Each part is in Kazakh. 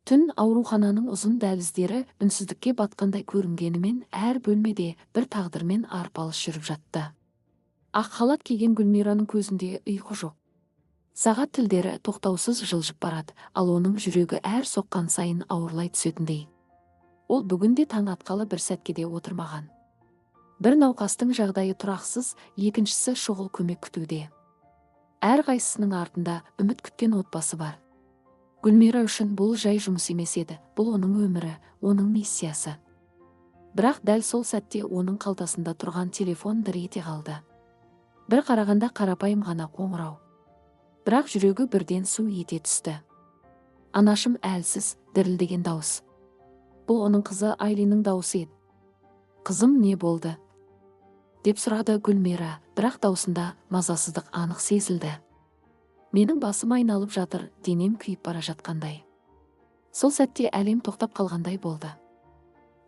Түн аурухананың ұзын дәліздері үнсіздікке батқандай көрінгенімен, әр бөлмеде бір тағдырмен арпалыс жүріп жатты. Ақ халат киген Гүлмираның көзінде ұйқы жоқ. Сағат тілдері тоқтаусыз жылжып барады, ал оның жүрегі әр соққан сайын ауырлай түсетіндей. Ол бүгін де таң атқалы бір сәтке де отырмаған. Бір науқастың жағдайы тұрақсыз, екіншісі шұғыл көмек күтуде. Әрқайсысының артында үміт күткен отбасы бар. Гүлмира үшін бұл жай жұмыс емес еді, бұл оның өмірі, оның миссиясы. Бірақ дәл сол сәтте оның қалтасында тұрған телефон дір ете қалды. Бір қарағанда қарапайым ғана қоңырау. Бірақ жүрегі бірден су ете түсті. «Анашым», әлсіз, дірілдеген дауыс. Бұл оның қызы Айлиннің дауысы еді. «Қызым, не болды?» деп сұрады Гүлмира, бірақ даусында мазасыздық анық сезілді. «Менің басым айналып жатыр, денем күйіп бара жатқандай». Сол сәтте әлем тоқтап қалғандай болды.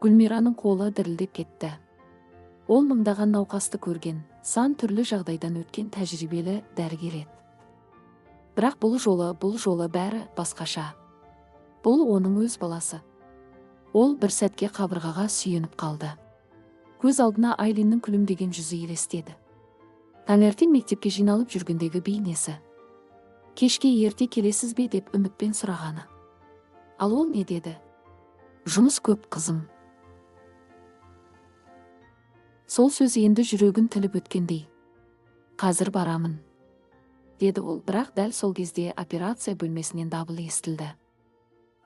Гүлмираның қолы дірілдеп кетті. Ол мыңдаған науқасты көрген, сан түрлі жағдайдан өткен тәжірибелі дәрігер еді. Бірақ бұл жолы бәрі басқаша. Бұл оның өз баласы. Ол бір сәтке қабырғаға сүйеніп қалды. Көз алдына Айлиннің күлімдеген жүзі елестеді. Таңертең мектепке жиналып жүргендегі бейнесі. Кешке ерте келесіз бе деп үмітпен сұрағаны. Ал ол не деді? «Жұмыс көп, қызым». Сол сөз енді жүрегін тіліп өткендей. «Қазір барамын», деді ол. Бірақ дәл сол кезде операция бөлмесінен дабыл естілді.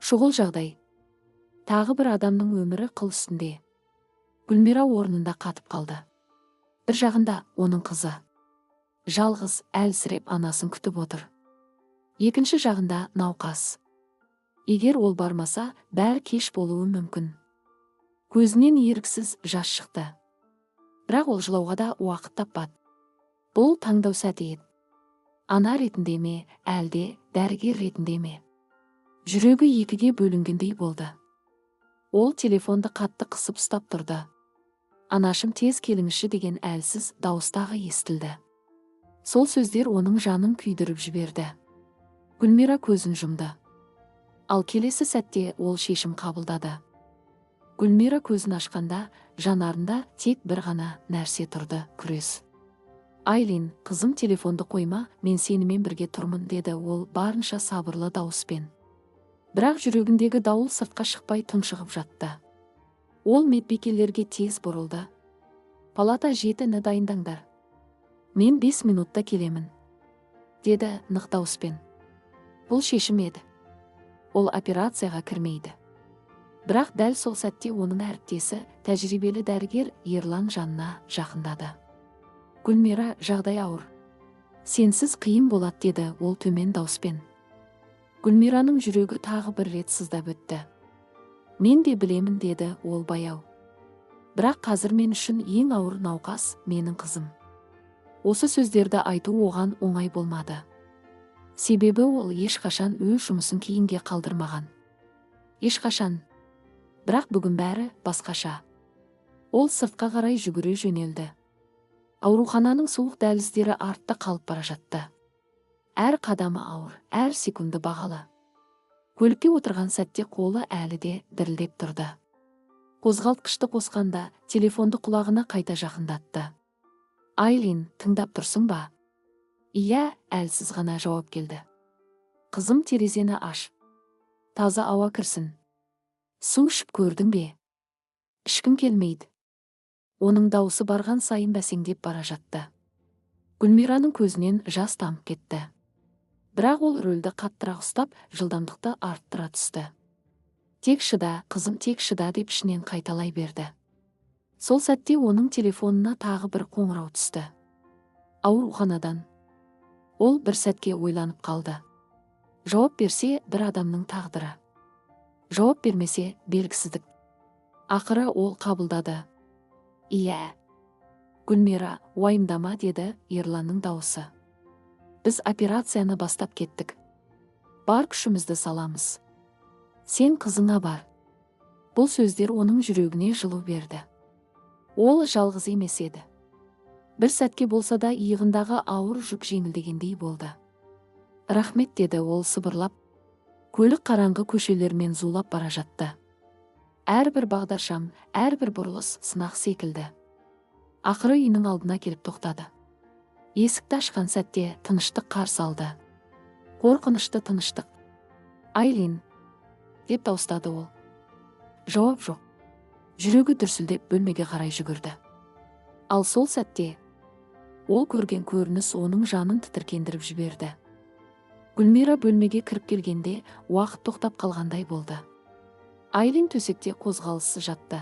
Шұғыл жағдай. Тағы бір адамның өмірі қыл үстінде. Гүлмира орнында қатып қалды. Бір жағында оның қызы. Жалғыз, әлсіреп, анасын күтіп отыр. Екінші жағында науқас. Егер ол бармаса, бәрі кеш болуы мүмкін. Көзінен еріксіз жас шықты. Бірақ ол жылауға да уақыт таппады. Бұл таңдау сәті еді. Ана ретінде ме, әлде дәрігер ретінде ме? Жүрегі екіге бөлінгендей болды. Ол телефонды қатты қысып ұстап тұрды. «Анашым, тез келіңізші», деген әлсіз дауыс тағы естілді. Сол сөздер оның жанын күйдіріп жіберді. Гүлмира көзін жұмды. Ал келесі сәтте ол шешім қабылдады. Гүлмира көзін ашқанда, жанарында тек бір ғана нәрсе тұрды: күрес. «Айлин, қызым, телефонды қойма, мен сенімен бірге тұрмын», деді ол барынша сабырлы дауыспен. Бірақ жүрегіндегі дауыл сыртқа шықпай, тұншығып жатты. Ол медбикелерге тез бұрылды. «Палата 7-ні дайындаңдар. Мен 5 минутта келемін», деді нық дауыспен. Бұл шешім еді. Ол операцияға кірмейді. Бірақ дәл сол сәтте оның әріптесі, тәжірибелі дәрігер Ерлан жанына жақындады. «Гүлмира, жағдай ауыр. Сенсіз қиын болады», деді ол төмен дауыспен. Гүлмираның жүрегі тағы бір рет сыздап өтті. «Мен де білемін», деді ол баяу. «Бірақ қазір мен үшін ең ауыр науқас менің қызым». Осы сөздерді айту оған оңай болмады. Себебі ол ешқашан өз жұмысын кейінге қалдырмаған. Ешқашан. Бірақ бүгін бәрі басқаша. Ол сыртқа қарай жүгіре жөнелді. Аурухананың суық дәліздері артта қалып бара жатты. Әр қадамы ауыр, әр секунды бағалы. Көлікке отырған сәтте қолы әлі де дірілдеп тұрды. Қозғалтқышты қосқанда, телефонды құлағына қайта жақындатты. «Айлин, тыңдап тұрсың ба?» «Иә», әлсіз ғана жауап келді. «Қызым, терезені аш. Таза ауа кірсін. Су ішіп көрдің бе? Ішкім келмейді». Оның дауысы барған сайын бәсеңдеп бара жатты. Гүлмираның көзінен жас тамып кетті. Бірақ ол рөлді қаттырақ ұстап, жылдамдықты арттыра түсті. «Тек шыда, қызым, тек шыда», деп ішінен қайталай берді. Сол сәтте оның телефонына тағы бір қоңырау түсті. Ауруханадан. Ол бір сәтке ойланып қалды. Жауап берсе, бір адамның тағдыры. Жауап бермесе, белгісіздік. Ақыры ол қабылдады. «Иә. Гүлмира, уайымдама», деді Ерланның дауысы. «Біз операцияны бастап кеттік. Бар күшімізді саламыз. Сен қызыңа бар». Бұл сөздер оның жүрегіне жылу берді. Ол жалғыз емес еді. Бір сәтке болса да иығындағы ауыр жүк жеңілдегендей болды. «Рахмет», деді ол сыбырлап. Көлік қараңғы көшелермен зулап бара жатты. Әрбір бағдаршам, әрбір бұрылыс сынақ секілді. Ақыры үйінің алдына келіп тоқтады. Есікті ашқан сәтте тыныштық қарсы алды. Қорқынышты тыныштық. «Айлин!» деп дауыстады ол. Жауап жоқ. Жүрегі дүрсілдеп, бөлмеге қарай жүгірді. Ал сол сәтте ол көрген көрініс оның жанын тітіркендіріп жіберді. Гүлмира бөлмеге кіріп келгенде, уақыт тоқтап қалғандай болды. Айлин төсекте қозғалыссыз жатты.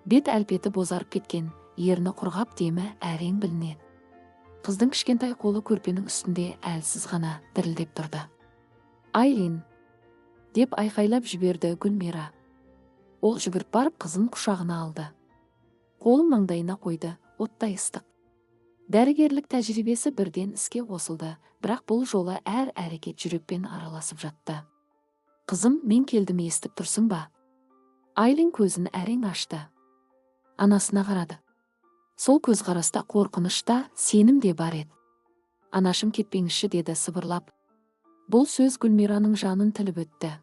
Бет әлпеті бозарып кеткен, ерні құрғап, демі әрең білінеді. Қыздың кішкентай қолы көрпенің үстінде әлсіз ғана дірілдеп тұрды. «Айлин!» деп айқайлап жіберді Гүлмира. Ол жүгіріп барып, қызын құшағына алды. Қолын маңдайына қойды, оттай ыстық. Дәрігерлік тәжірибесі бірден іске қосылды, бірақ бұл жолы әр әрекет жүрекпен араласып жатты. «Қызым, мен келдім, естіп тұрсың ба?» Айлин көзін әрең ашты. Анасына қарады. Сол көзқараста қорқыныш та, сенім де бар еді. «Анашым, кетпеңізші», – деді сыбырлап. Бұл сөз Гүлмираның жанын тіліп өтті.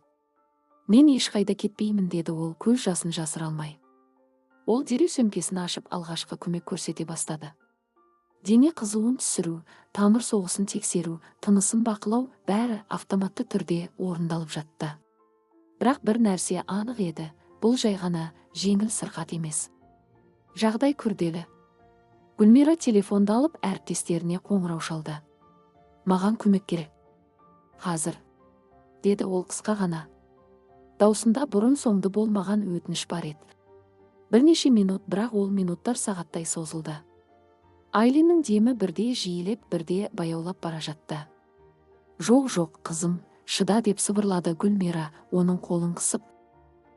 «Мен ешқайда кетпеймін», – деді ол, көз жасын жасыра алмай. Ол дереу сөмкесін ашып, алғашқы көмек көрсете бастады. Дене қызуын түсіру, тамыр соғысын тексеру, тынысын бақылау – бәрі автоматты түрде орындалып жатты. Бірақ бір нәрсе анық еді: бұл жай ғана жеңіл сырқат емес. Жағдай күрделі. Гүлмира телефонды алып, әріптестеріне қоңырау шалды. «Маған көмек керек. Қазір», – деді ол қысқа ғана. Даусында бұрын соңды болмаған өтініш бар еді. Бірнеше минут, бірақ ол минуттар сағаттай созылды. Айлиннің демі бірде жиілеп, бірде баяулап бара жатты. «Жоқ, жоқ, қызым, шыда», – деп сыбырлады Гүлмира, оның қолын қысып.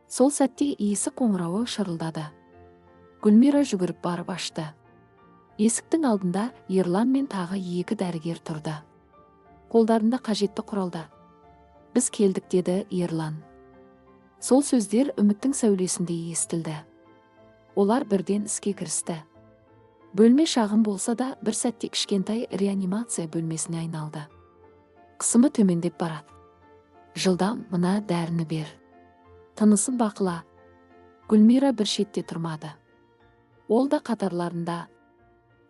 Сол сәтте есік қоңырауы шырылдады. Гүлмира жүгіріп барып ашты. Есіктің алдында Ерлан мен тағы екі дәрігер тұрды. Қолдарында қажетті құралдар. «Біз келдік», – деді Ерлан. Сол сөздер үміттің сәулесіндей естілді. Олар бірден іске кірісті. Бөлме шағын болса да, бір сәтте кішкентай реанимация бөлмесіне айналды. «Қысымы төмендеп барады. Жылдам мына дәріні бер. Тынысын бақыла». Гүлмира бір шетте тұрмады. Ол да қатарларында.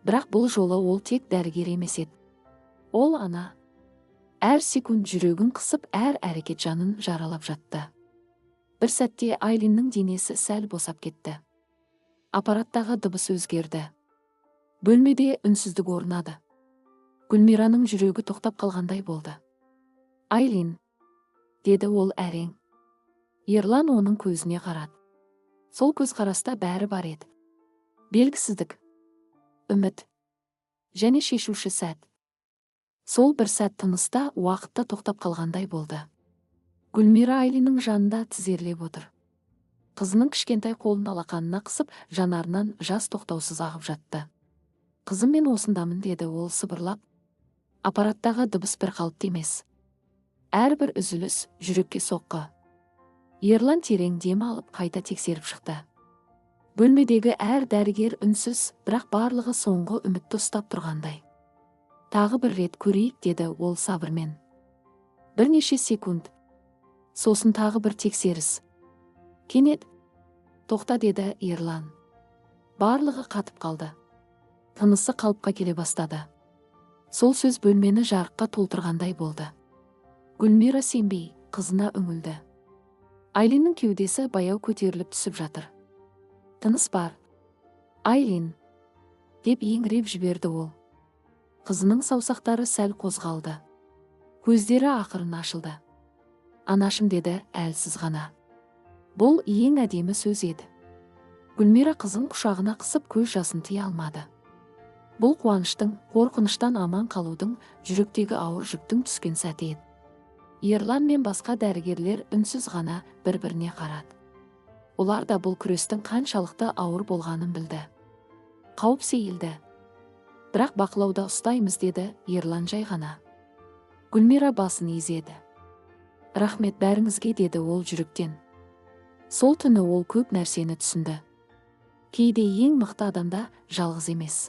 Бірақ бұл жолы ол тек дәрігер емес еді. Ол ана. Әр секунд жүрегін қысып, әр әрекет жанын жаралап жатты. Бір сәтте Айлиннің денесі сәл босап кетті. Аппараттағы дыбыс өзгерді. Бөлмеде үнсіздік орнады. Гүлмираның жүрегі тоқтап қалғандай болды. «Айлин!» – деді ол әрең. Ерлан оның көзіне қарады. Сол көзқараста бәрі бар еді: белгісіздік, үміт және шешуші сәт. Сол бір сәт тыныста уақытта тоқтап қалғандай болды. Гүлмира Айлиннің жанында тізерлеп отыр. Қызының кішкентай қолын алақанына қысып, жанарынан жас тоқтаусыз ағып жатты. «Қызым, мен осындамын», – деді ол сыбырлап. Аппараттағы дыбыс бір қалыпты емес. Әрбір үзіліс жүрекке соққы. Ерлан терең дем алып, қайта тексеріп шықты. Бөлмедегі әр дәрігер үнсіз, бірақ барлығы соңғы үмітті ұстап тұрғандай. «Тағы бір рет көрейік», – деді ол сабырмен. Бірнеше секунд. Сосын тағы бір тексеріс. Кенет: «Тоқта!» – деді Ерлан. Барлығы қатып қалды. «Тынысы қалыпқа келе бастады». Сол сөз бөлмені жарыққа толтырғандай болды. Гүлмира сенбей, қызына үңілді. Айлиннің кеудесі баяу көтеріліп түсіп жатыр. Тыныс бар! «Айлин!» – деп еңіреп жіберді ол. Қызының саусақтары сәл қозғалды. Көздері ақырын ашылды. «Анашым!» – деді әлсіз ғана. Бұл ең әдемі сөз еді. Гүлмира қызын құшағына қысып, көз жасын тыя алмады. Бұл қуаныштың, қорқыныштан аман қалудың, жүректегі ауыр жүктің түскен сәті еді. Ерлан мен басқа дәрігерлер үнсіз ғана бір біріне қарады. Олар да бұл күрестің қаншалықты ауыр болғанын білді. Қауіп сейілді, бірақ бақылауда ұстаймыз, деді Ерлан жай ғана. Гүлмира басын изеді. «Рахмет бәріңізге», – деді ол жүректен. Сол түні ол көп нәрсені түсінді. Кейде ең мықты адамда жалғыз емес.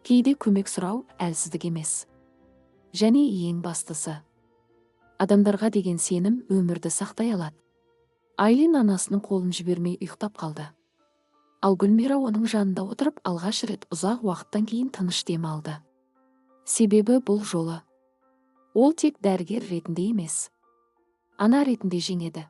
Кейде көмек сұрау әлсіздік емес. Және ең бастысы, Адамдарға деген сенім өмірді сақтай алады. Айлин анасының қолын жібермей ұйықтап қалды. Ал Гүлмира оның жанында отырып, алғаш рет ұзақ уақыттан кейін тыныш дем алды. Себебі бұл жолы ол тек дәрігер ретінде емес, ана ретінде жеңеді.